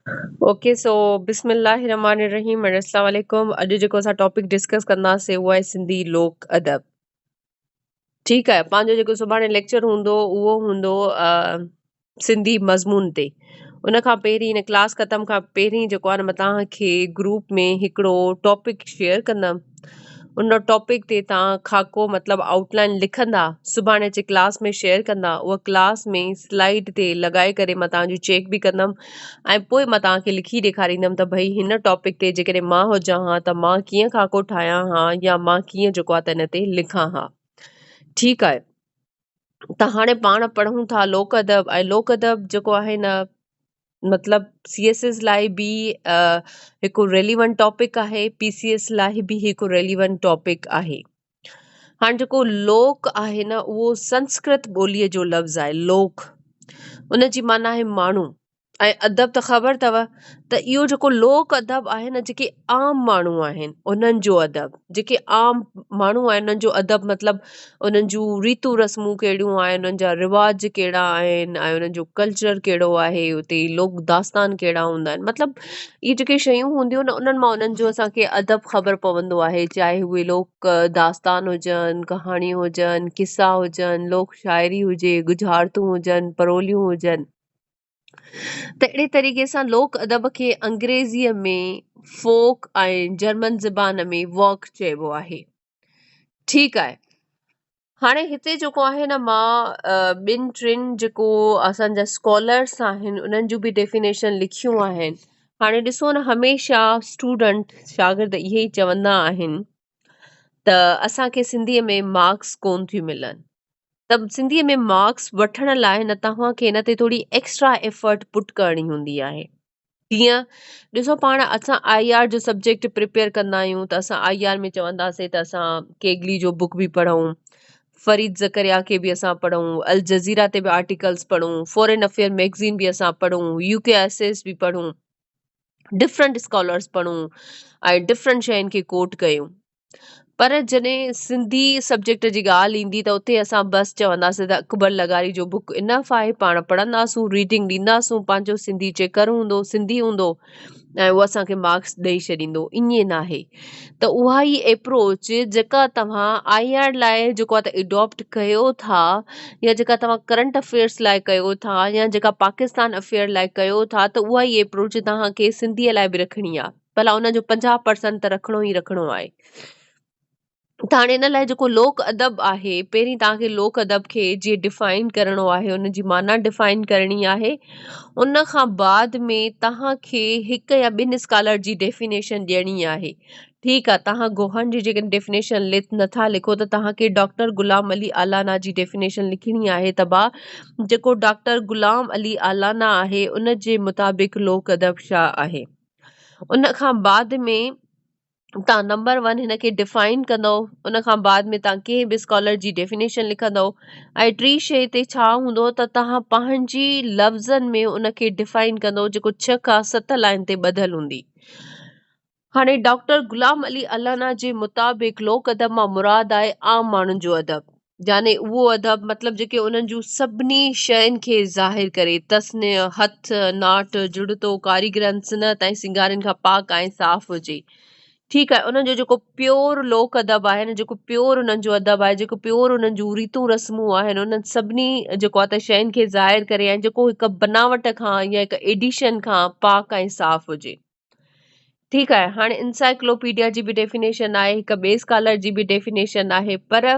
Okay so بسم الله الرحمٰن الرحيم اينڊ اسلام عليڪم اڄ جيڪو اسان ٽاپڪ ڊسڪس ڪنداسين اهو آهي سنڌي لوڪ ادب ٺيڪ آهي پنهنجو جيڪو سڀاڻي ليڪچر هوندو اهو هوندو سنڌي مضمون تي ان کان پهرين هن ڪلاس ختم کان پهرين جيڪو آهي نه مان توهان کي گروپ ۾ هڪڙو ٽاپڪ شيئر ڪندم ان ٽاپڪ تي توهان خاڪو مطلب آئوٽ لائن لکندا سڀاڻي اچي ڪلاس ۾ شيئر ڪندا اها ڪلاس ۾ سلائيڊ تي لڳائي ڪري مان توهان جي چيڪ به ڪندم ۽ پوء مان توهان کي لکي ڏيکاريندم ته ڀئي هن ٽاپڪ تي جيڪڏهن مان هجان ها ته مان ڪيئن خاڪو ٺاهيان ها يا مان ڪيئن جيڪو آهي ته ان تي لکان ها ٺيڪ آهي ته هاڻي پاڻ پڙهون ٿا لوڪ ادب ۽ لوڪ ادب جيڪو آهي نه مطلب سي ايس ايس لاء به هڪ ريليونٽ ٽاپڪ آهي پي سي ايس لاء به هڪ ريليونٽ ٽاپڪ آهي هاڻي جيڪو لوڪ آهي نه اهو سنسڪرت ٻوليء جو لفظ آهي لوڪ ان جي معنيٰ آهي ماڻهو ۽ ادب ته خبر اٿو ته اهو جيڪو لوڪ ادب آهي نه جيڪي عام ماڻهو آهن انهن جو ادب جيڪي عام ماڻهو آهن انهن جو ادب مطلب انهن جون ريتون رسمون ڪهڙيون آهن انهن جا رواج ڪهڙا آهن ۽ انهن جو ڪلچر ڪهڙو آهي اتي لوڪ داستان ڪهڙا هوندا آهن مطلب اهي جيڪي شيون هونديون آهن انهن مان انهن جو اسان کي ادب خبر پوندو آهي چاهي اهي لوڪ داستان هجن ڪهاڻيون هجن قصا هجن لوڪ شاعري هجي ڳجهارتون هجن پروليون هجن ته اهڙي طريقي سان لوڪ ادب کي انگريزيء ۾ فوڪ ۽ جرمن زبان ۾ ورڪ چئبو آهي. ٺيڪ آهي. هاڻي هتي جيڪو آهي نه مان ٻن ٽن جيڪو اسان جا اسڪالرس آهن انهن جون به ڊيفينيشن لکيون آهن. هاڻي ڏسو نه هميشه اسٽوڊنٽ شاگرد اهي ئي چوندا آهن ته اسان کي سنڌيء ۾ مارڪس ڪونه ٿيون ملن. ته سنڌيء ۾ مارڪس وٺڻ لاء نه توهان کي ان تي ٿوري ايڪسٽرا ايفرٽ پٽ ڪرڻي هوندي آهي. جيئن ڏسو پاڻ اسان I R جو سبجيڪٽ پريپيئر ڪندا آهيون ته اسان I R ۾ چونداسين ته اسان ڪيگلي جو بڪ به پڙهون، فريد زڪريا کي به اسان پڙهون، الجزيره تي به آرٽيڪلس پڙهون، فارين افيئر ميگزين به اسان پڙهون، يو ڪي ايس ايس به پڙهون، ڊفرنٽ اسڪالرس پڙهون ۽ ڊفرنٽ شين کي ڪوٽ ڪيون. پر جڏهن سنڌي سبجيڪٽ جي ڳالهه ايندي ته اتي اسان بس چونداسين ته اڪبر لغاري جو بڪ انف آهي پاڻ پڙهنداسون ريڊنگ ڏينداسون پنهنجو سنڌي چيڪر هوندو سنڌي هوندو ۽ اهو اسان کي مارڪس ڏئي ڇڏيندو ائين ناهي ته اها ئي ايپروچ جيڪا توهان I R لاء جيڪو آهي ته اڊاپٽ ڪيو ٿا يا جيڪا توهان ڪرنٽ افيئرس لاء ڪيو ٿا يا جيڪا پاڪستان افيئر لاء ڪيو ٿا ته اها ئي ايپروچ توهان کي سنڌيء لاء به رکڻي آهي. ڀلا ان جو 50 پرسنٽ ته رکڻو ئي رکڻو آهي. ته هاڻي ان لاء جيڪو لوڪ ادب آهي پهرين توهان کي لوڪ ادب کي جيئن ڊفائن ڪرڻو آهي ان جي معنيٰ ڊفائن ڪرڻي آهي ان کان بعد ۾ توهان کي هڪ يا ٻن اسڪالر جي ڊيفينيشن ڏيڻي آهي ٺيڪ آهي توهان گوهن جي جيڪڏهن ڊيفينيشن نٿا لکو ته توهان کي ڊاڪٽر غلام علي الانا جي ڊيفينيشن لکڻي آهي ته ڀا جيڪو ڊاڪٽر غلام علي الانا آهي ان جي مطابق لوڪ ادب ڇا آهي. ان کان بعد ۾ توهان نمبر ون هن کي ڊفائن ڪندؤ ان کان بعد ۾ توهان ڪنهن به اسڪالر جي ڊيفينيشن لکندؤ ۽ ٽي شيء تي ڇا هوندو ته توهان پنهنجي لفظن ۾ ان کي ڊفائن ڪندؤ جيڪو ڇهه کان ست لائن تي ٻڌل هوندي. هاڻي ڊاڪٽر غلام علي الانا جي مطابق لوڪ ادب مان مراد آهي عام ماڻهن جو ادب. يعني اهو ادب مطلب جيڪي انهن جون سڀني شين کي ظاهر ڪري، تصنيع، هٿ، not, جڙتو، ڪاريگرن، صنعت ۽ سينگارين کان پاڪ ۽ صاف هجي. ٺيڪ آهي، انهن جو جيڪو پيور لوڪ ادب آهي نه، جيڪو پيور انهن جو ادب آهي، جيڪو پيور انهن جون ريتون رسمون آهن، انهن سڀني جيڪو آهي ته شين کي ظاهر ڪري ۽ جيڪو هڪ بناوٽ کان يا هڪ ايڊيشن کان پاڪ ۽ صاف هجي. ٺيڪ آهي هاڻي انسائيڪلوپيڊيا جي به ڊيفينيشن آهي هڪ ٻئي اسڪالر جي به ڊيفينيشن آهي پر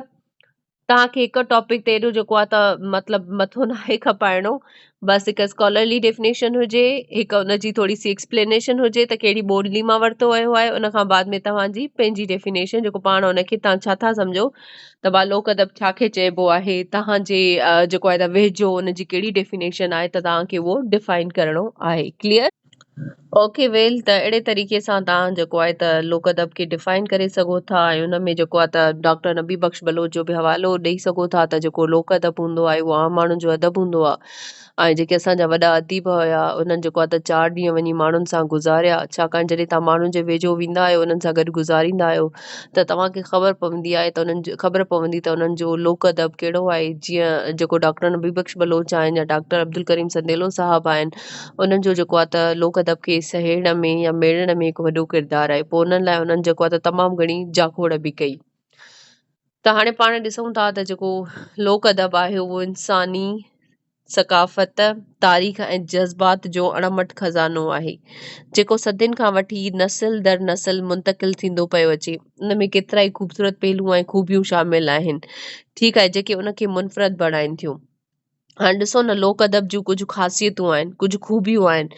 توهان کي هڪ ٽاپڪ تي ايڏو جيڪو آهي ته مطلب مٿو ناهي کپائڻو بس هڪ اسڪالرلي ڊيفينيشن هجي هڪ ان جي ٿوري سي ايڪسپلينيشن هجي ته ڪهڙي ٻولي مان ورتو ويو آهي ان کان بعد ۾ توهان جي پنهنجي ڊيفينيشن جيڪو پاڻ ان کي توهان ڇا ٿا سمجهو ته ڀا لوڪ ادب ڇا کي چئبو آهي توهان جي جيڪو آهي ته ويجهو ان جي ڪهڙي ڊيفينيشن آهي ته توهان کي اهو ڊفائن ڪرڻو آهي ڪليئر. اوڪي ويل ته اهڙي طريقي سان توهان جيڪو آهي ته لوڪ ادب کي ڊفائن ڪري سگهو ٿا ۽ ان ۾ جيڪو آهي ته ڊاڪٽر نبي بخش بلوچ جو به حوالو ڏئي سگهو ٿا ته جيڪو لوڪ ادب هوندو آهي اهو عام ماڻهن جو ادب هوندو آهي ۽ جيڪي اسان جا وڏا اديب هيا انهن جيڪو آهي ته چار ڏينهن وڃي ماڻهن سان گذاريا ڇاڪاڻ جڏهن توهان ماڻهن جي ويجهو ويندا آهيو انهن سان گڏ گذاريندا آهيو ته توهان کي خبر پوندي آهي ته انهن جي خبر پوندي ته انهن جو لوڪ ادب ڪهڙو آهي جيئن جيڪو ڊاڪٽر نبي بخش بلوچ آهن يا ڊاڪٽر عبدالڪريم سنديلو صاحب آهن انهن جو جيڪو آهي ته لوڪ ادب کي سهيڙڻ ۾ يا ميڙڻ ۾ هڪ وڏو ڪردار آهي پوء انهن لاء انهن جيڪو آهي ته تمام گهڻي جاکوڙ به ڪئي ته هاڻي پاڻ ڏسون ٿا ته جيڪو لوڪ ادب آهي اهو انساني ثقافت تاريخ ۽ جذبات جو اڻمٽ خزانو آهي جيڪو صدين کان وٺي نسل در نسل منتقل ٿيندو پيو اچي ان ۾ ڪيترائي خوبصورت پهلو ۽ خوبيون شامل آهن ٺيڪ آهي جيڪي ان کي منفرد بڻائين ٿيون هاڻي ڏسو نه لوڪ ادب جون ڪجهه خاصيتون آهن ڪجهه خوبيون آهن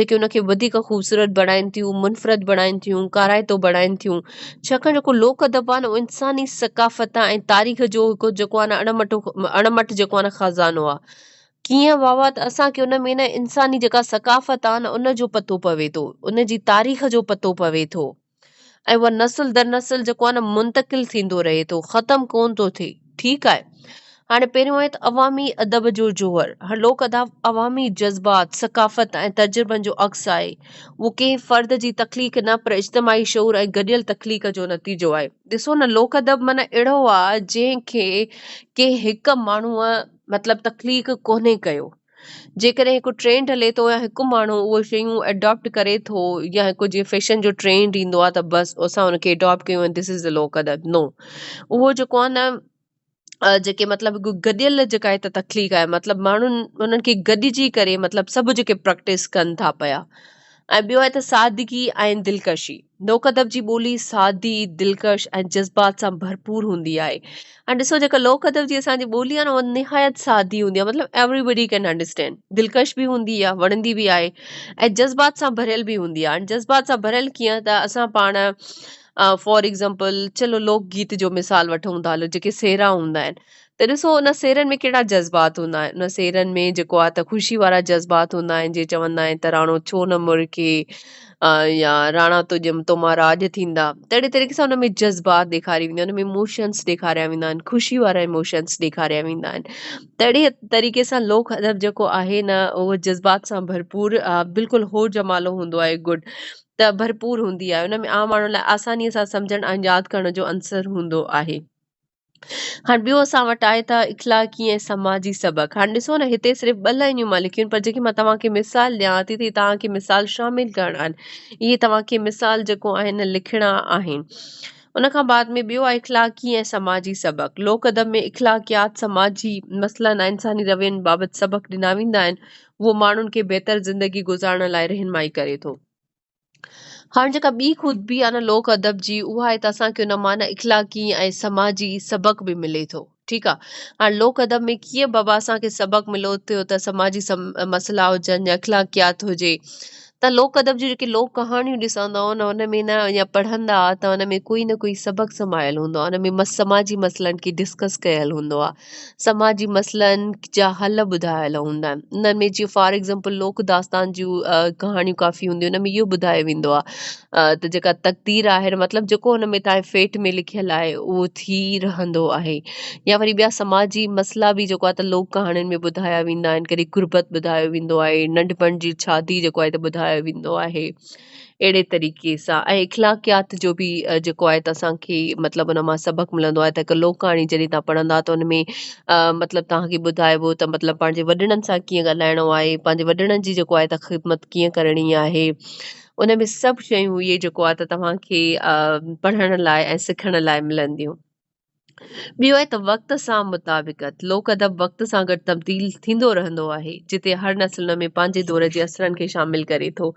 جيڪي ان کي وڌيڪ خوبصورت بڻائين ٿيون منفرد بڻائين ٿيون ڪارائتو بڻائين ٿيون ڇاڪاڻ جيڪو لوڪ ادب آهي نه اهو انساني ثقافت ۽ تاريخ جو هڪ جيڪو آهي نه اڻ مٽو اڻ مٽ جيڪو آهي نه خزانو آهي ڪيئن بابا ته اسان کي ان ۾ نه انساني جيڪا ثقافت آهي نه ان جو پتو پوي ٿو ان جي تاريخ جو پتو پوي ٿو ۽ اها نسل در نسل جيڪو آهي نه منتقل ٿيندو رهي ٿو ختم ڪونه ٿو ٿئي ٺيڪ آهي هاڻي پهريون آهي ته عوامي ادب جو جوهر هر لوڪ ادب عوامي جذبات ثقافت ۽ تجربن جو عڪس آهي اهو ڪنهن فرد جي تخليق نه پر اجتماعي شعور ۽ گڏيل تخليق جو نتيجو آهي ڏسو نه لوڪ ادب معنيٰ اهڙو آهي جنهن کي ڪنهن هڪ ماڻهوء مطلب تخليق ڪونهي ڪيو جيڪڏهن هڪ ٽرينڊ هلي ٿو يا هڪ ماڻهو اهي شيون اڊاپٽ ڪري ٿو يا هڪ جيئن فيشن جو ٽرينڊ ايندو آهي ته بس اسان ان کي اڊاپٽ ڪيون دس از لوڪ ادب نو اهو جيڪو آهي نه جيڪي مطلب هڪ گڏيل جيڪا هت تخليق آهي مطلب ماڻهن انهن کي گڏجي ڪري مطلب سڀ جيڪي پريڪٽس ڪن ٿا پيا ۽ ٻيو آهي ته سادگي ۽ دلڪشي. لوڪ ادب جي ٻولي سادي، دلڪش ۽ جذبات سان ڀرپور هوندي آهي. ۽ ڏسو جيڪا لوڪ ادب جي اسان جي ٻولي آهي نه اها نهايت سادي هوندي آهي مطلب ايوري بڊي ڪين انڊرسٽينڊ دلڪش به هوندي آهي وڻندي به آهي ۽ جذبات سان ڀريل به هوندي آهي جذبات سان ڀريل ڪيئن ته اسان پاڻ فار ايگزامپل چلو لوڪ گيت جو مثال وٺون ٿا هلو جيڪي سهرا هوندا آهن ته ڏسو ان سيرن ۾ ڪهڙا جذبات هوندا آهن ان سيرن ۾ جيڪو آهي ته خوشي وارا جذبات هوندا آهن جي چوندا آهن ته راڻو ڇو نه مرڪي يا راڻا تو ڄم تو مان راڄ ٿيندا ته اهڙي طريقي سان ان ۾ جذبات ڏيکاري ويندا آهن ان ۾ اموشنس ڏيکاريا ويندا آهن خوشي وارا اموشنس ڏيکاريا ويندا آهن ته اهڙي طريقي سان لوڪ ادب جيڪو آهي نه اهو جذبات سان ڀرپور بلڪل هو جمالو هوندو آهي گڊ ته ڀرپور هوندي آهي ان ۾ عام ماڻهن لاء آساني سان سمجهڻ ۽ ياد ڪرڻ جو عنصر هوندو آهي. هاڻ ٻيو اسان وٽ آهي ته اخلاقي ۽ سماجي سبق. هاڻ ڏسو نه هتي صرف ٻه لائنيون مان لکيون آهن پر جيڪي مان توهان کي مثال ڏيان ٿي ته توهان کي مثال شامل ڪرڻا آهن. اهي توهان کي مثال جيڪو آهن لکڻا آهن. ان کان بعد ۾ ٻيو آهي اخلاقي ۽ سماجي سبق. لوڪ ادب ۾ اخلاقيات، سماجي مسئلن ۽ انساني روين بابت سبق ڏنا ويندا آهن. اهو ماڻهن کي بهتر زندگي گذارڻ لاء رهنمائي ڪري ٿو. هاڻ جيڪا ٻي خوبي آهي نه لوڪ ادب جي اها آهي ته اسان کي ان مان نه اخلاقي ۽ سماجي سبق به ملي ٿو ٺيڪ آهي هاڻ لوڪ ادب ۾ ڪيئن بابا اسان کي سبق ملو ٿو ته سماجي مسئلا هجن يا اخلاقيات هجي ته لوڪ ادب جون جيڪي لوڪ ڪهاڻيون ڏسندا نه ان ۾ نه يا پڙهندا ته ان ۾ ڪوئي نه ڪوئي سبق سمايل هوندو آهي ان ۾ سماجي مسئلن کي ڊسڪس ڪيل هوندو آهي سماجي مسئلن جا حل ٻڌايل هوندا آهن انهن ۾ جيئن فار ايگزامپل لوڪ داستان جون ڪهاڻيون ڪافي هونديون آهن ان ۾ اهو ٻڌايو ويندو آهي ته جيڪا تقدير آهي مطلب جيڪو ان ۾ تنهنجي فيٽ ۾ لکيل آهي اهو ٿي رهندو آهي يا وري ٻيا سماجي مسئلا به جيڪو آهي ته لوڪ ڪهاڻين ۾ ٻڌايا ويندا آهن ڪڏهن غربت ٻڌايو ويندو آهي ننڍپڻ جي شادي جيڪو آهي ته ٻڌايو ويندو آهي اهڙي طريقي سان ۽ اخلاقيات جو به جيڪو آهي ته اسان کي مطلب ان مان سبق ملندو آهي ته هڪ لوڪ ڪهاڻي جڏهن توهان پڙهندا ته ان ۾ مطلب توهان کي ٻڌائبو ته مطلب پنهنجي وڏڙن سان ڪيئن ڳالهائڻو آهي پنهنجي وڏڙن جي جيڪو آهي ته خدمت ڪيئن ڪرڻي آهي ان ۾ سڀ شيون اهي جيڪو آهي ته توهان کي پڙهڻ لاء ۽ سکڻ لاء ملنديون. ٻيو آهي ته وقت سان مطابقت، لوڪ ادب وقت سان گڏ تبديل ٿيندو رهندو آهي، جتي هر نسل ان ۾ پنهنجي دور جي اثرن کي شامل ڪري ٿو.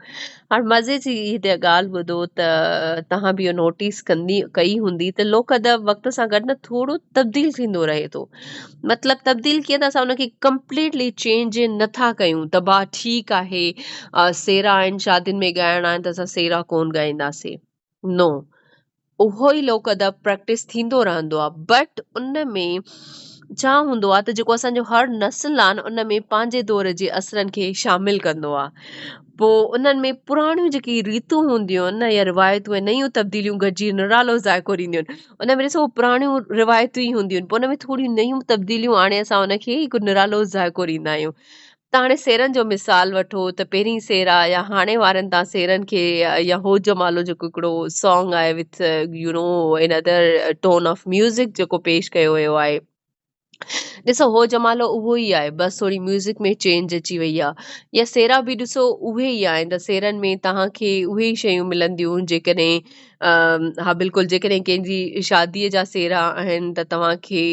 هاڻ مزي جي هتي ڳالهه ٻڌو ته توهان به اهو نوٽيس ڪندي ڪئي هوندي ته لوڪ ادب وقت سان گڏ نه ٿورو تبديل ٿيندو رهي ٿو. مطلب تبديل ڪيئن ته اسان ان کي ڪمپليٽلي چينج نٿا ڪيون ته با ٺيڪ آهي سهرا آهن شادين ۾ ڳائڻا آهن ته اسان سهرا ڪونه ڳائينداسين. نو اهو ئي لوڪ ادب پريڪٽس ٿيندو رهندو آهي بٽ ان ۾ ڇا هوندو آهي ته جيڪو اسان جو هر نسل آهي نه ان ۾ پنهنجي دور جي اثرن کي شامل ڪندو آهي. پوء انهن ۾ پراڻيون جيڪي ريتون هونديون آهن نه يا روايتون ۽ نيون تبديليون گڏجي نرالو ذائقو ڏينديون آهن. ان ۾ ڏسو پراڻيون روايتون ئي هونديون آهن پوء ان ۾ ٿوريون نيون تبديليون آڻي اسان ان کي هڪ نرالو ذائقو ڏيندا آهيون. ته هاڻي سيرن جو مثال وٺو ته پهرين سيرا يا هاڻي وارن تان سيرن کي يا هو جمالو جيڪو هڪڙو سانگ آهي with you know in other tone of music جيڪو پيش ڪيو ويو آهي ڏسو هو جمالو اهو ئي آهي بس ٿوري ميوزڪ ۾ چينج اچي وئي آهي يا سيرا به ڏسو اهي ئي آهن ته سيرن ۾ توهان کي اهي ئي شيون ملنديون جيڪڏهن ها بلڪل جيڪڏهن ڪنهن جي شاديء جا سهرا آهن ته توهان کي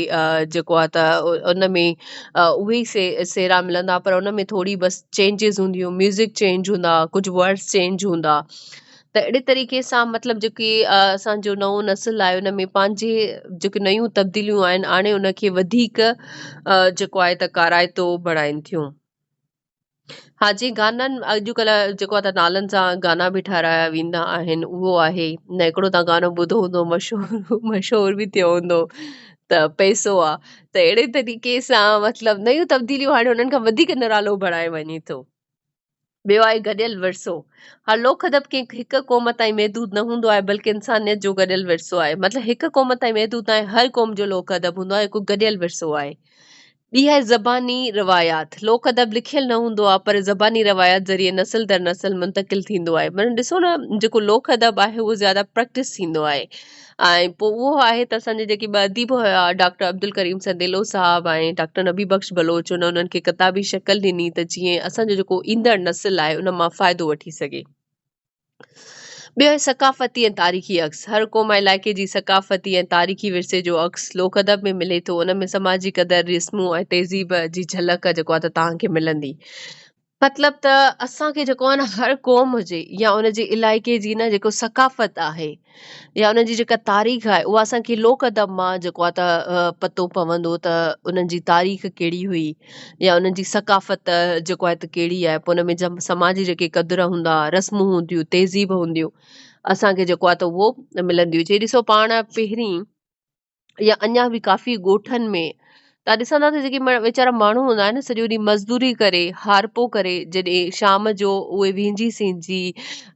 جيڪو آهي ته ان ۾ اهي ئي سهرا ملندا پر ان ۾ ٿوري بس چينجز هونديون ميوزڪ چينج هوندا ڪجهه ورڊس چينج هوندا ته اهڙي طريقي سان مطلب جيڪي اسان جو نئون نسل آهي ان ۾ پنهنجي جيڪي نيون تبديليون آهن آڻي ان کي وڌيڪ جيڪو آهي ته ڪارائتو بڻائين ٿيون. ها جي گانن اڄڪلهه جيڪو آهي ته نالن سان گانا به ٺارايا ويندا آهن اهو آهي نه هڪڙو توهان گانو ٻڌو هوندو مشهور مشهور به ٿيو هوندو ته پئسو آ ته اهڙي طريقي سان مطلب نيون تبديليون هاڻي انهن کان وڌيڪ نرالو بڻائي وڃي ٿو. ٻيو آهي گڏيل ورثو. ها لوڪ ادب ڪنهن هڪ قوم تائين محدود نه هوندو آهي بلڪه انسانيت جو گڏيل ورثو آهي مطلب هڪ قوم تائين محدود ناهي هر قوم جو لوڪ ادب هوندو آهي هڪ گڏيل ورثو آهي. ٻي آهي زباني روايات. لوڪ ادب لکيل نه هوندو آهي پر زباني روايات ذريعي نسل در نسل منتقل ٿيندو آهي. معنيٰ ڏسو نه جيڪو لوڪ ادب آهي اهو زياده پريڪٽس ٿيندو آهي ۽ پوء اهو آهي ته اسان جا جيڪي ٻه اديب هيا ڊاڪٽر عبدالڪريم سنديلو صاحب ۽ ڊاڪٽر نبي بخش بلوچ ان انهن کي ڪتابي شڪل ڏني ته جيئن اسان جو جيڪو ايندڙ نسل آهي ان مان فائدو وٺي سگهي. ٻيو آهي ثقافتي ۽ تاريخي عڪس. هر قوم ۽ علائقي جي ثقافتي ۽ تاريخي ورثي جو عڪس لوڪ ادب ۾ ملي ٿو. ان ۾ سماجي قدر، رسمون ۽ تهذيب جي جهلڪ جيڪو آهي ته توهان کي ملندي. مطلب ته اسان کي جيڪو آهي نه هر قوم هجي يا ان جي علائقي جي نه جيڪو ثقافت آهي يا انهن جي جيڪا تاريخ آهي اها اسان کي لوڪ ادب مان جيڪو آهي ته پتو پوندو ته انهن جي تاريخ ڪهڙي هئي يا انهن جي ثقافت جيڪو آهي ته ڪهڙي آهي پوء ان ۾ جم سماجي جيڪي قدر هوندا رسمون هونديون تهذيب هونديون اسان کي جيڪو آهي ته اهو ملنديون جي ڏسو پاڻ پهرين يا اڃا به ڪافي ڳوٺن ۾ توهان ڏسندا ته جيڪي ويچارا ماڻهو هوندا آهن سڄو ڏينهن مزدوري ڪري هارپو ڪري جڏهن شام جو اهي وهنجي سهنجي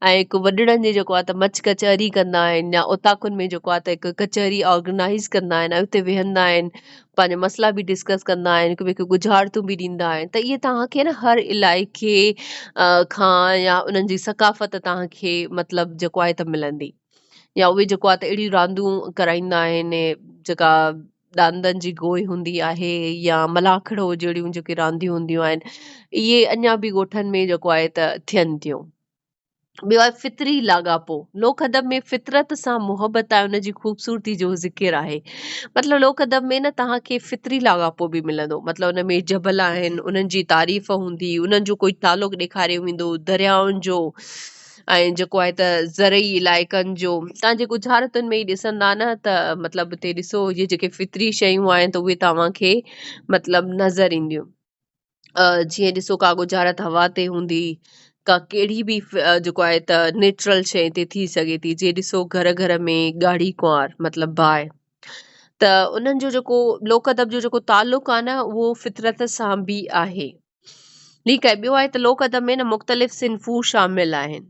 ۽ هڪ وڏڙن جي جيڪو آهي ته مچ ڪچهري ڪندا آهن يا اوطاقن ۾ جيڪو آهي ته هڪ ڪچهري آرگنائيز ڪندا آهن ۽ اتي ويهندا آهن پنهنجا مسئلا به ڊسڪس ڪندا آهن هڪ ٻئي کي ڳجهارتون به ڏيندا آهن ته اهي توهان کي نه هر علائقي کان يا انهن جي ثقافت توهان کي مطلب جيڪو آهي ته ملندي. يا اهي جيڪو آهي ته اهڙيون رانديون ڪرائيندا آهن جيڪا ڏاندن جي گوئي هوندي آهي يا ملاکڙو جهڙيون جيڪي رانديون هونديون آهن اهي اڃا به ڳوٺن ۾ جيڪو آهي ته ٿين ٿيون. ٻيو آهي فطري لاڳاپو، لوڪ ادب ۾ فطرت سان محبت آهي ان جي خوبصورتي جو ذڪر آهي مطلب لوڪ ادب ۾ نه توهان کي فطري لاڳاپو به ملندو مطلب ان ۾ جبل آهن انهن جي تعريف هوندي انهن جو ڪوئي تعلق ڏيکاريو ويندو دريائن جو ۽ جيڪو آهي ته زرعي علائقن جو توهان جي ڳجهارتن ۾ ئي ڏسندا نه ته مطلب اتي ڏسو اهي جيڪي فطري شيون آهن ته اهي توهان کي مطلب نظر اينديون جيئن ڏسو ڪا ڳجهارت هوا تي هوندي ڪا ڪهڙي به جيڪو آهي ته نيچرل شيء تي ٿي سگهي ٿي جيئن ڏسو گهر گهر ۾ ڳاڙهي ڪنوار مطلب باهه ته انهن جو جيڪو لوڪ ادب جو جيڪو تعلق آهي نه اهو فطرت سان به آهي. ٺيڪ آهي ٻيو آهي ته لوڪ ادب ۾ نه مختلف صنفون شامل آهن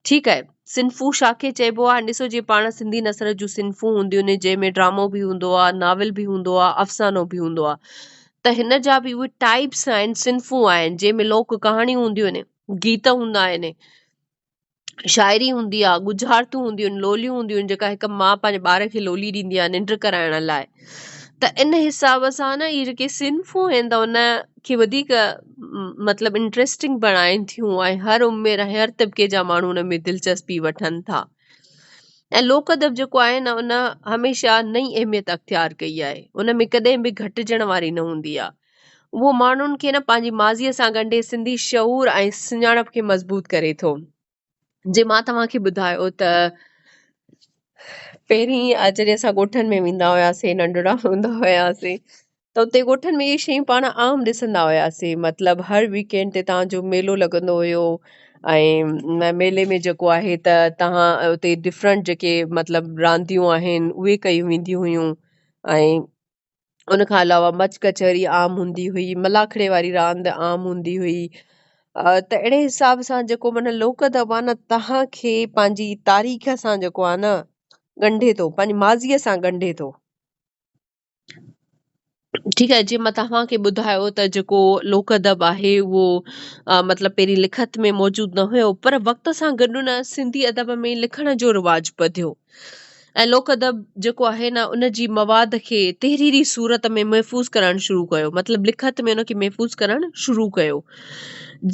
ٺيڪ آهي صنفون ڇا کي چئبو آهي ڏسو جيئن پاڻ سنڌي نثر جون صنفون هونديون آهن جنهن ۾ ڊرامو به هوندو آهي ناول به هوندو آهي افسانو به هوندو آهي ته هن جا به اهي ٽائپس آهن صنفون آهن جنهن ۾ لوڪ ڪهاڻيون هونديون آهن گيت هوندا آهن شاعري هوندي آ، ڳجهارتون هونديون آهن، لوليون هونديون آهن جيڪا هڪ ماء پنهنجي ٻار کي لولي ڏيندي آهي ننڊ ڪرائڻ لاء ته ان حساب سان نه اهي جيڪي صنفون آهن ته ان کي وڌيڪ مطلب انٽريسٽنگ بڻائين ٿيون ۽ هر عمر ۽ هر طبقي جا ماڻهو ان ۾ دلچسپي وٺن ٿا ۽ لوڪ ادب جيڪو آهي نه ان هميشه نئين اهميت اختيار ڪئي آهي ان ۾ ڪڏهن به گهٽجڻ واري نه هوندي آهي. اهو ماڻهن کي نه پنهنجي ماضيء سان ڳنڍي سنڌي شعور ۽ سڃاڻپ کي مضبوط ڪري ٿو. جي مان توهان کي ٻڌايو ته پهرين جڏهن اسان ڳوٺن ۾ ويندا هياسين ننڍڙا هوندا هياسين ته اتي ڳوٺن ۾ اهي شيون پاڻ عام ڏسندا هياسين مطلب هر ويڪ اينڊ تي توهان جو ميلو لڳندو هيو ۽ ميلي ۾ جيڪو آهي ته توهان اتي ڊفرنٽ جيڪي مطلب رانديون آهن اهي ڪيون وينديون هيون ۽ ان کان علاوه مچ ڪچهري عام هوندي هئي، ملاکڙي واري راند عام هوندي هئي ته اهڙي حساب سان جيڪو معنيٰ لوڪ ادب آهي نه تهان کي پنهنجي تاريخ سان جيڪو آهي نه ڳنڍي ٿو، پنهنجي ماضيء سان ڳنڍي ٿو. ٺيڪ آهي جيئن مان توهان کي ٻڌايو ته جيڪو لوڪ ادب آهي اهو مطلب پهرين لکت ۾ موجود نه هيو پر وقت سان گڏ نه سنڌي ادب ۾ لکڻ جو رواج وڌيو ۽ لوڪ ادب جيڪو آهي نه ان جي مواد کي تحريري صورت ۾ محفوظ ڪرڻ شروع ڪيو مطلب لکت ۾ ان کي محفوظ ڪرڻ شروع ڪيو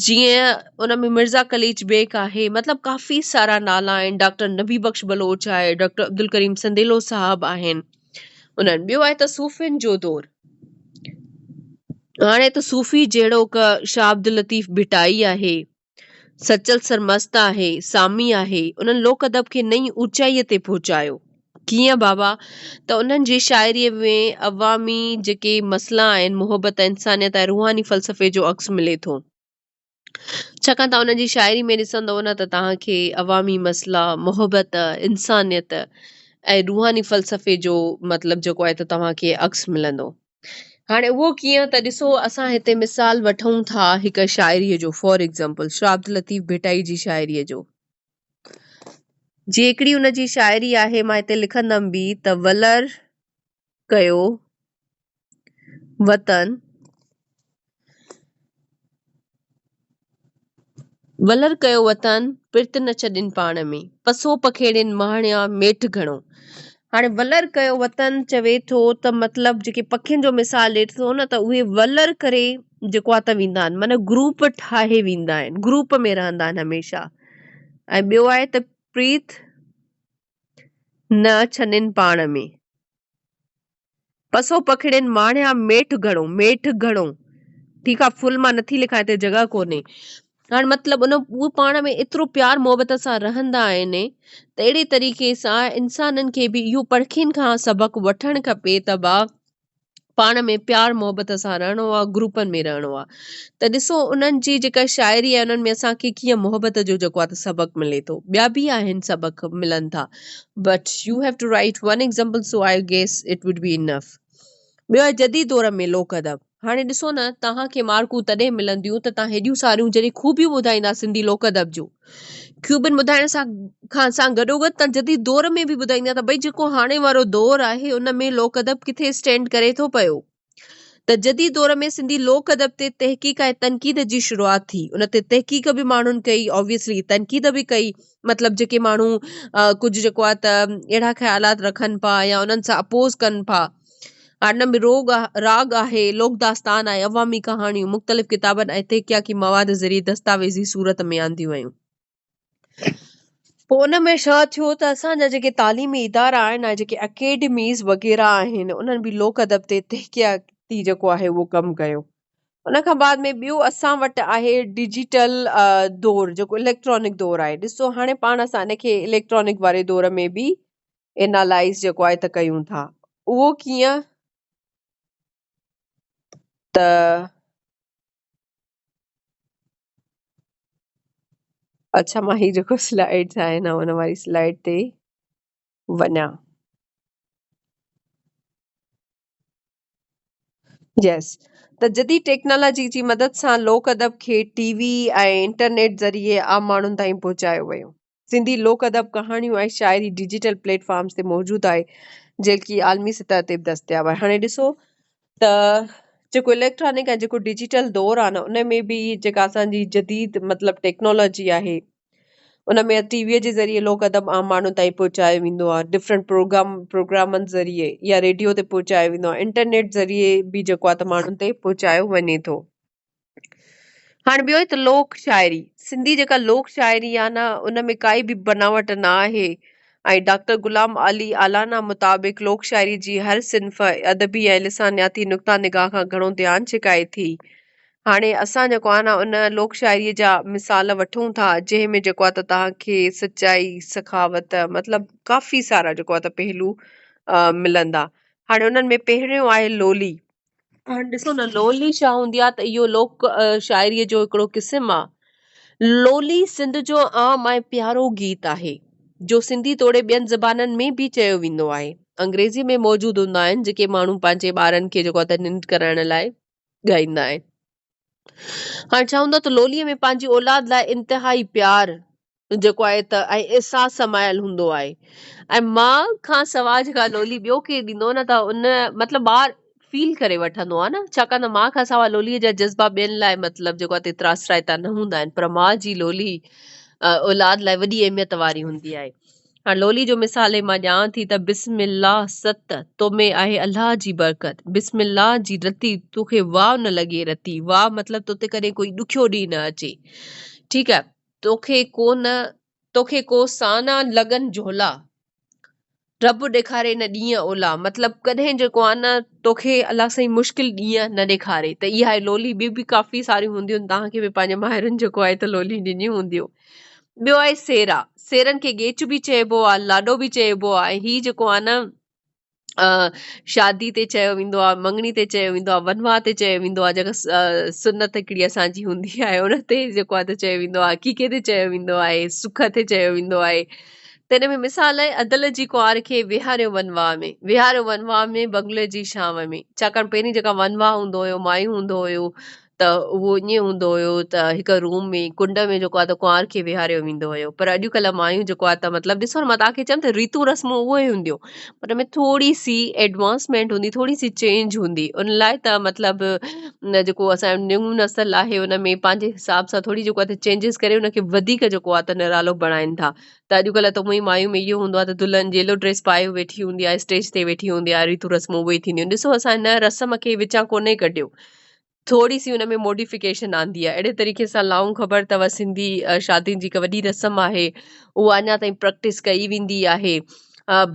جيئن ان ۾ مرزا قليچ بيگ آهي مطلب ڪافي سارا نالا آهن ڊاڪٽر نبي بخش بلوچ آهي ڊاڪٽر عبدالڪريم سنديلو صاحب آهن انهن ٻيو آهي ته صوفين جو دور هاڻي ته صوفي جهڙوڪ شاهه عبداللطيف ڀٽائي آهي، سچل سرمست آهي، سامي آهي، انهن لوڪ ادب کي نئين اوچائيء تي پهچايو. ڪيئن بابا؟ ته انهن جي شاعريء ۾ عوامي جيڪي مسئلا آهن، محبت، انسانيت ۽ روحاني فلسفي جو عڪس ملي ٿو. ڇاڪاڻ ته انهن جي شاعري ۾ ڏسندؤ نه ته توهان کي عوامي مسئلا، محبت، انسانيت ۽ روحاني فلسفي جو مطلب جيڪو آهي ته توهان کي عڪس ملندو. هاڻي اهو ڪيئن ته ڏسو اسان هتي مثال وٺون ٿا هڪ شاعريء جو فار ايگزامپل شاهه عبداللطيف ڀٽائي جي شاعريء جو. جي هڪڙي ان جي شاعري آهي مان هتي لکندم به ته ولر ڪيو وطن ولر ڪيو وطن پرت نه ڇڏين پاڻ ۾، پسو پکيڙين ماڻيا ميٺ گهڻو. هاڻي ولر ڪيو وطن چوي ٿو ته مطلب جيڪي پکين جو مثال ڏئي ٿو نه ته اهي ولر ڪري جيڪو آ ته ويندا آهن معنيٰ گروپ ٺاهي ويندا آهن گروپ ۾ رهندا آهن هميشه ۽ ٻيو آهي ته پريت نه ڇنين پاڻ ۾. پسو پکڙين ماڻيا ميٺ گهڻو، ميٺ گهڻو. ٺيڪ آ فل مان نٿي لکان هتي جڳهه ڪونهي. هاڻ مطلب ان هو پاڻ ۾ ايترو پيار محبت سان رهندا آهن ته اهڙي طريقي سان انسانن کي به اهو پکين کان سبق وٺڻ کپي ته ڀا پاڻ ۾ پيار محبت سان رهڻو آ گروپن ۾ رهڻو آ ته ڏسو انهن جي جيڪا شاعري آهي انهن ۾ اسان کي ڪيئن محبت جو جيڪو آ ته سبق ملي ٿو ٻيا به آهن سبق ملن ٿا but you have to write one example so I guess it would be enough ٻيو آهي جديد دور ۾ لوڪ ادب هاڻي ڏسو نه توهان کي مارڪون تڏهن ملنديون ته توهان هيڏيون ساريون جڏهن خوبيون ٻڌائيندا سنڌي لوڪ ادب جون خوبين ٻڌائڻ سان کان سان گڏوگڏ توهان جديد دور ۾ به ٻڌائيندا ته ڀئي جيڪو هاڻي وارو دور آهي ان ۾ لوڪ ادب ڪٿي اسٽينڊ ڪري ٿو پيو ته جديد دور ۾ سنڌي لوڪ ادب تي تحقيق ۽ تنقيد جي شروعات ٿي ان تي تحقيق به ماڻهن ڪئي آبويسلي تنقيد به ڪئي مطلب جيڪي ماڻهو ڪجهه جيڪو آهي ته اهڙا خيالات رکن پيا يا انهن سان اپوز ڪن پيا هن ۾ روڳ، راڳ آهي، لوڪ داستان ۽ عوامي ڪهاڻيون مختلف ڪتابن ۽ تحقيقي مواد ذريعي دستاويزي صورت ۾ آنديون ويون. پوء ان ۾ ڇا ٿيو ته اسان جا جيڪي تعليمي ادارا آهن ۽ جيڪي اڪيڊميز وغيره آهن انهن به لوڪ ادب تي تحقيقاتي جيڪو آهي اهو ڪم ڪيو. ان کان بعد ۾ ٻيو اسان وٽ آهي ڊجيٽل دور جيڪو اليڪٽرانڪ دور آهي. ڏسو هاڻي پاڻ اسان ان کي اليڪٽرانڪ واري دور ۾ به اينالائيز جيڪو آهي ته ڪيون ٿا اهو ڪيئن ته اڇا مان هي جيڪو سلائيڊس آهي نه ان واري سلائيڊ تي وڃان يس ته جديد ٽيڪنالاجي جي مدد سان لوڪ ادب کي ٽي وي ۽ انٽرنيٽ ذريعي عام ماڻهن تائين پهچايو ويو. سنڌي لوڪ ادب، ڪهاڻيون ۽ شاعري ڊجيٽل پليٽ فارمز تي موجود آهي، جيڪي عالمي سطح تي به دستياب آهي. هاڻي ڏسو ته جيڪو اليڪٽرانڪ ۽ جيڪو ڊجيٽل دور آهي نه ان ۾ به جيڪا اسان جي جديد مطلب ٽيڪنالاجي آهي ان ۾ ٽي ويء جي ذريعي لوڪ ادب عام ماڻهن تائين پهچايو ويندو آهي ڊفرنٽ پروگرام پروگرامن ذريعي يا ريڊيو تي پهچايو ويندو آهي انٽرنيٽ ذريعي به جيڪو آهي ته ماڻهن تي پهچايو وڃي ٿو. هاڻ ٻيو هت لوڪ شاعري، سنڌي جيڪا لوڪ شاعري آ نه ان ۾ ڪائي به بناوٽ نه آهي ۽ ڊاڪٽر غلام علي الانا مطابق لوڪ شاعري جي هر صنف ادبي ۽ لسانياتي نقطه نگاهه کان گهڻو ڌيان ڇڪائي ٿي. هاڻي اسان جيڪو آ نه ان لوڪ شاعري جا مثال وٺون ٿا جنهن ۾ جيڪو آ ته توهان کي سچائي، سخاوت مطلب ڪافي سارا جيڪو آ ته پهلو ملندا. هاڻي انهن ۾ پهريون آهي لولي. هاڻ ڏسو نه لولي ڇا هوندي آهي ته اهو لوڪ شاعريء جو هڪڙو قسم آهي. لولي سنڌ جو عام ۽ پيارو گيت آهي، جو سنڌي توڙي ٻين زبانن ۾ به چيو ويندو آهي. انگريزي ۾ موجود هوندا آهن جيڪي ماڻهو پنهنجي ٻارن کي جيڪو آهي ته ننڊ ڪرائڻ لاء ڳائيندا آهن. هاڻي ڇا هوندو آهي ته لوليء ۾ پنهنجي اولاد لاء انتهائي پيار جيڪو آهي ته ۽ احساس سمايل هوندو آهي ۽ ماء کان سواء جيڪا لولي ٻيو ڪير ڏيندو نه ته ان مطلب ٻار فيل ڪري وٺندو آهي نه ڇاڪاڻ ته ماء کان سواء لوليء جا جذبا ٻين لاء مطلب جيڪو آهي ايترا اثرائتا نه هوندا آهن پر ماء جي لولي اولاد لاء وڏي اهميت واري هوندي آهي. هاڻ لولي جو مثال هي مان ڄاڻان ٿي ته بسم الله ست تو ۾ آهي الله جي برڪت بسم الله جي رتي توکي واء نه لڳي رتي واء مطلب تو تي ڪڏهن ڪوئي ڏکيو ڏينهن نه اچي ٺيڪ آهي توکي ڪو نه توکي ڪو سانا لڳن جهولا رب ڏيکاري نه ڏينهن اولا مطلب ڪڏهن جيڪو آهي نه توکي الله سائين مشڪل ڏينهن نه ڏيکاري ته اها آهي لولي ٻيون به ڪافي ساريون هونديون آهن توهان کي به پنهنجي مائرن جيڪو آهي ته لولي ڏنيون هونديون ٻيو آهي سيرا، سيرن کي ڳيچ به چئبو آهي، لاڏو به چئبو آهي ۽ هي جيڪو آهي نه شادي تي چيو ويندو آهي، مڱڻي تي چيو ويندو آهي، ونواهه تي چيو ويندو آهي، جيڪا سنت هڪڙي اسان جي هوندي آهي ان تي جيڪو آهي چيو ويندو آهي، عقيقي تي چيو ويندو آهي، سک تي چيو ويندو آهي ته ان ۾ مثال آهي ادل جي ڪنوار کي ويهاريو ونواهه ۾، ويهاريو ونواهه ۾ بنگلي جي شام ۾، ڇاڪاڻ پهرين جيڪا ونواهه هوندو هيو، مايون هوندو هيو ته اهو ائين هوندو هيو ته هڪ روم ۾ ڪنڊ ۾ جيڪو آهي ته ڪنوار کي ويهاريو ويندو هيو پر اڄڪلهه مايون جيڪو آهي ته مطلب ڏسو نه مان توهان کي چيم ته ريتون رسمون اهي ئي هونديون پر ان ۾ ٿوري سي ايڊوانسمينٽ هوندي ٿوري سي چينج هوندي ان لاء ته مطلب جيڪو اسان جو نيو نسل آهي ان ۾ پنهنجي حساب سان ٿوري جيڪو آهي ته چينجز ڪري ان کي وڌيڪ جيڪو آهي ته نرالو بڻائين ٿا ته اڄڪلهه ته اونئن ئي مايون ۾ اهو هوندو آهي ته دلهن ييلو ڊريس پائي ويٺي هوندي آهي اسٽيج تي ويٺي هوندي آهي ريتون رسمون اهي ئي ٿينديون آهن ڏسو اسان هن رسم کي وچان ڪونهي ڪڍيو ٿوري سي ان ۾ موڊيفڪيشن آندي آهي اهڙي طريقي سان لائون خبر اٿو سنڌي شادين جي هڪ وڏي رسم آهي اها اڃا تائين پريڪٽس ڪئي ويندي آهي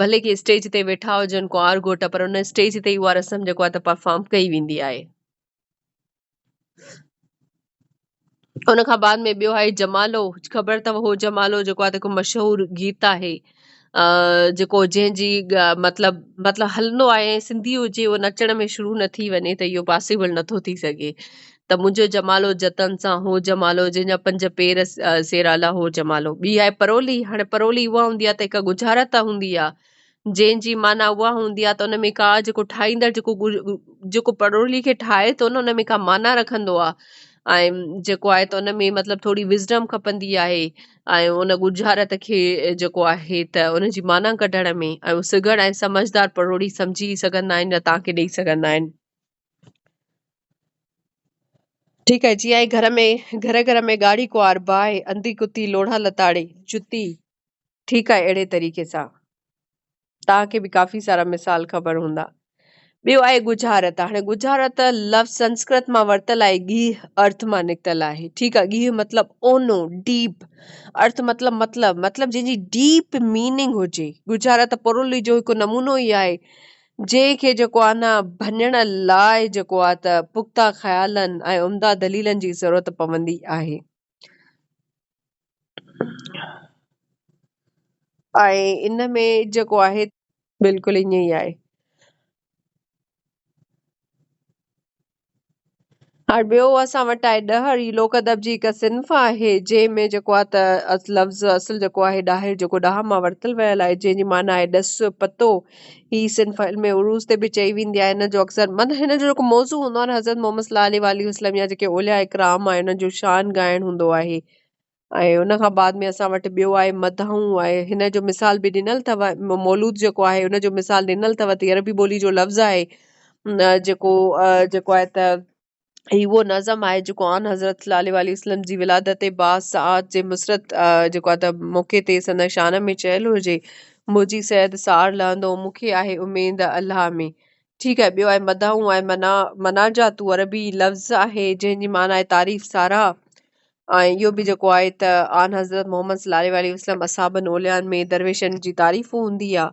ڀلي ڪي اسٽيج تي ويٺا هجن ڪنوار گهوٽ پر ان اسٽيج تي اها رسم جيڪو آهي ته پرفارم ڪئي ويندي آهي ان کان بعد ۾ ٻيو آهي جمالو خبر اٿو هو جمالو جيڪو آهي هڪ مشهور گيت آهي جيڪو جنهن جي مطلب مطلب هلندو آهي ۽ سنڌي هجي اهو نچڻ ۾ شروع نه ٿي وڃي ته اهو پاسيبل نٿو ٿي سگهي ته منهنجو جمالو جتن سان هو جمالو جنهن جا پنج پير سيرالا هو جمالو ٻي آهي پرولي هاڻي پرولي اها هوندي آهي ته هڪ ڳجهارت هوندي آهي جنهن جي معنيٰ اها هوندي آهي ته ان ۾ ڪا جيڪو ٺاهيندڙ جيڪو جيڪو پرولي کي ٺاهي ٿو نه ان ۾ ڪا معنيٰ رکندو آهي ۽ جيڪو آهي ته ان ۾ مطلب ٿوري وزڊم کپندي آهي ۽ ان ڳجهارت کي جيڪو آهي ته ان جي معنيٰ ڪڍڻ ۾ ۽ سگهڙ ۽ سمجهدار پروڙي سمجهي سگهندا آهن يا توهان کي ڏئي سگهندا آهن. ٺيڪ آهي جي آهي گهر ۾ گهر گهر ۾ ڳاڙهي ڪنوار باهه انڌي ڪتي لوڙها لتاڙي جتي ٺيڪ آهي اهڙي طريقي سان توهان کي به ڪافي سارا مثال خبر هوندا. ٻيو آهي ڳجهارت هاڻي ڳجهارت لفظ سنسڪرت مان ورتل آهي ڳيهه ارٿ مان نڪتل آهي ٺيڪ آهي ڳيهه مطلب اونهو ڊيپ ارٿ مطلب مطلب مطلب جنهن جي ڊيپ ميننگ هجي ڳجهارت پرولي جو هڪ نمونو ئي آهي جنهن کي جيڪو آهي نه ڀڃڻ لاء جيڪو آهي ته پختا خيالن ۽ عمدا دليلن جي ضرورت پوندي آهي. ۽ ان ۾ جيڪو آهي. بلڪل ائين ئي آهي. هاڻ ٻيو اسان وٽ آهي ڏهر هي لوڪ ادب جي هڪ صنف آهي جنهن ۾ جيڪو آهي ته لفظ اصل جيڪو آهي ڏاهر جيڪو ڏاهه مان ورتل ويل آهي جنهن جي معنيٰ آهي ڏس پتو هي صنف علم عروض تي به چئي ويندي آهي هن جو اڪثر معنيٰ هن جو جيڪو موضوع هوندو آهي نه حضرت محمد صلي الله عليه واٰله وسلم يا جيڪي اولياء اڪرام آهن انهن جو شان ڳائڻ هوندو آهي ۽ ان کان بعد ۾ اسان وٽ ٻيو آهي مدحون آهي هن جو مثال به ڏنل اٿو مولود جيڪو آهي ان جو مثال ڏنل اٿو ته عربي ٻولي جو لفظ آهي جيڪو جيڪو آهي ته هي اهو نظم آهي جيڪو آن حضرت صلي الله عليه وسلم جي ولادت با سعادت جي مسرت جيڪو آهي ته موقعي تي سندس شان ۾ چيل هجي منهنجي سيد سار لهندو مون کي آهي اميد الله ۾ ٺيڪ آهي ٻيو آهي مدحون آهي منا مناجاتون عربي لفظ آهي جنهن جي معنيٰ آهي تعريف ساراهه ۽ اهو به جيڪو آهي ته آن حضرت محمد صلي الله عليه وسلم اصحابن اوليائن ۾ درويشن جي تعريف هوندي آهي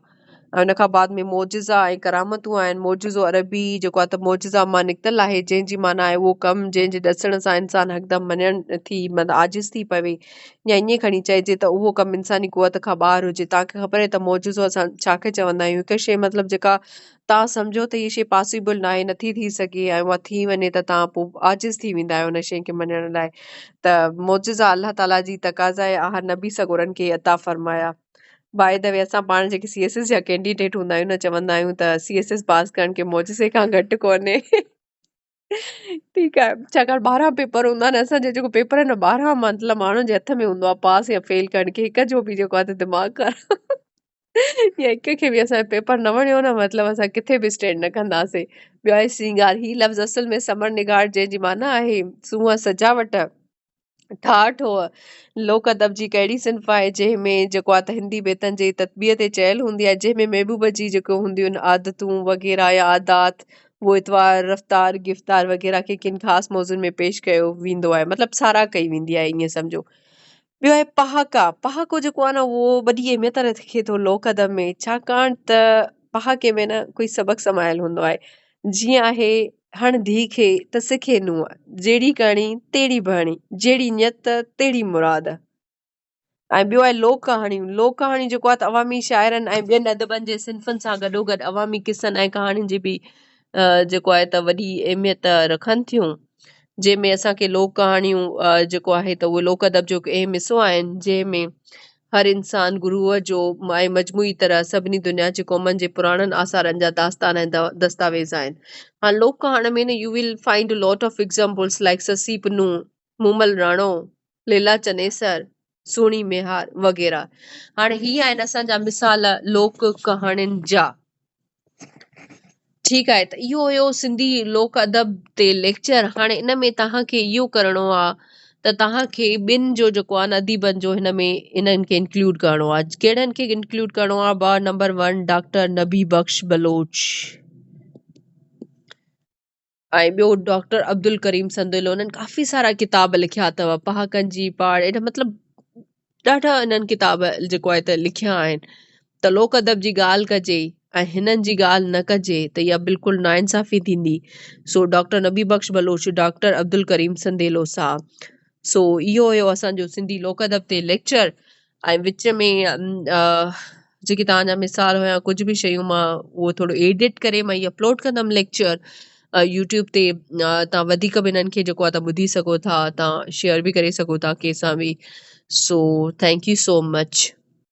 ۽ ان کان بعد ۾ معجزا ۽ ڪرامتون آهن معجزو عربي جيڪو آهي ته معجزا مان نڪتل آهي جنهن جي معنيٰ آهي اهو ڪم جنهن جي ڏسڻ سان انسان هڪدم مڃڻ ٿي مطلب عاجز ٿي پوي يا ائين کڻي چئجي ته اهو ڪم انساني قوت کان ٻاهر هجي توهان کي خبر آهي ته معجزو اسان ڇا کي چوندا آهيون هڪ شيء مطلب جيڪا توهان سمجهو ته هيء شيء پاسيبل ناهي، نٿي ٿي سگهي ۽ اها ٿي وڃي ته توهان پوء عاجز ٿي ويندا آهيو ان شيء کي مڃڻ لاء ته معجزا الله تعاليٰ جي تقاضا آهي اها نبي سڳورن کي عطا فرمايا. باء the V اسان پاڻ جيڪي سي ايس ايس جا ڪينڊيڊيٽ هوندا آهيون نه چوندا آهيون ته سي ايس ايس پاس ڪرڻ ڪي معجزي کان گهٽ ڪونهي ٺيڪ آهي ڇاڪاڻ 12 پيپر هوندا آهن اسان جو جيڪو پيپر آهي نه 12 مطلب ماڻهن جي هٿ ۾ هوندو آهي پاس يا فيل ڪرڻ کي هڪ جو به جيڪو آهي ته دماغ خراب يا هڪ کي به اسان جو پيپر نه وڻيو نه مطلب اسان ڪٿي به اسٽينڊ نه ڪنداسين ٻيو آهي سينگار هي لفظ اصل ۾ سمر نگار جنهن جي معنيٰ آهي سونهن سجاوٽ ٺاهه ٺوهه لوڪ ادب جي هڪ اهڙي صنف آهي جنهن ۾ جيڪو آهي ته هندي بيتن جي تتبيع تي چيل هوندي آهي جنهن ۾ محبوب جي جيڪو هونديون آهن عادتون وغيره يا عادات اهو اطوار رفتار گفتار وغيره کي ڪن خاص موضوعن ۾ پيش ڪيو ويندو آهي مطلب ساراهه ڪئي ويندي آهي ائين سمجهو ٻيو آهي پهاڪا پهاڪو جيڪو آهي نه اهو وڏي اهميت رکي ٿو لوڪ ادب ۾ ڇاڪاڻ ته پهاڪي ۾ نه ڪوئي سبق سمايل هوندو آهي جيئن آهي هڻ ڌيء کي ته سکي نونهن، جهڙي ڪهڻي تهڙي ڀرڻي، جهڙي نيت تهڙي مراد. ۽ ٻيو آهي لوڪ ڪهاڻيون، لوڪ ڪهاڻيون جيڪو آهي ته عوامي شاعرن ۽ ٻين ادبن جي صنفن سان گڏوگڏ عوامي قصن ۽ ڪهاڻين جي به جيڪو آهي ته وڏي اهميت رکن ٿيون، جنهن ۾ اسان کي لوڪ ڪهاڻيون جيڪو آهي ته اهي لوڪ ادب جو هڪ اهم حصو آهن، جنهن ۾ هر انسان گروهه جو ۽ مجموعي طرح سڀني دنيا جي قومن جي پراڻن آثارن جا داستان ۽ دستاويز آهن. هاڻ لوڪ ڪهاڻي ۾ نه you will find lot of examples like Sassi Punhun, Momal Rano, Leela Chanesar, Sohni Mehar وغيره. هاڻي هي آهن اسان جا مثال لوڪ ڪهاڻين جا. ٺيڪ آهي ته اهو هيو سنڌي لوڪ ادب تي ليڪچر هاڻي ان ۾ توهان کي اهو ڪرڻو آهي ته توهان کي ٻن جو جيڪو آهي نه اديبن جو هن ۾ انهن کي انڪلوڊ ڪرڻو آهي ڪهڙن کي انڪلوڊ ڪرڻو آهي ٻه number one doctor Nabi Bakhsh Baloch ۽ ٻيو ڊاڪٽر عبدالڪريم سنديلو انهن ڪافي سارا ڪتاب لکيا اٿو پهاڪن جي پاڙ اهڙا مطلب ڏاڍا انهن ڪتاب جيڪو آهي ته لکيا آهن ته لوڪ ادب جي ڳالهه ڪجي ۽ هنن جي ڳالهه نه ڪجي ته اها بلڪل ناانصافي ٿيندي سو ڊاڪٽر نبي بخش بلوچ ڊاڪٽر عبدالڪريم سنديلو صاحب سو اهو هيو اسان جو سنڌي لوڪ ادب تي ليڪچر ۽ وچ ۾ جيڪي توهان جا مثال هيا ڪجهه به شيون مان اهو ٿورو ايڊٽ ڪري مان هي اپلوڊ ڪندم ليڪچر يوٽيوب تي توهان وڌيڪ به انهن کي جيڪو آهي ته ٻڌي سگهو ٿا توهان شيئر به ڪري سگهو ٿا ڪنهن سان به so thank you so much.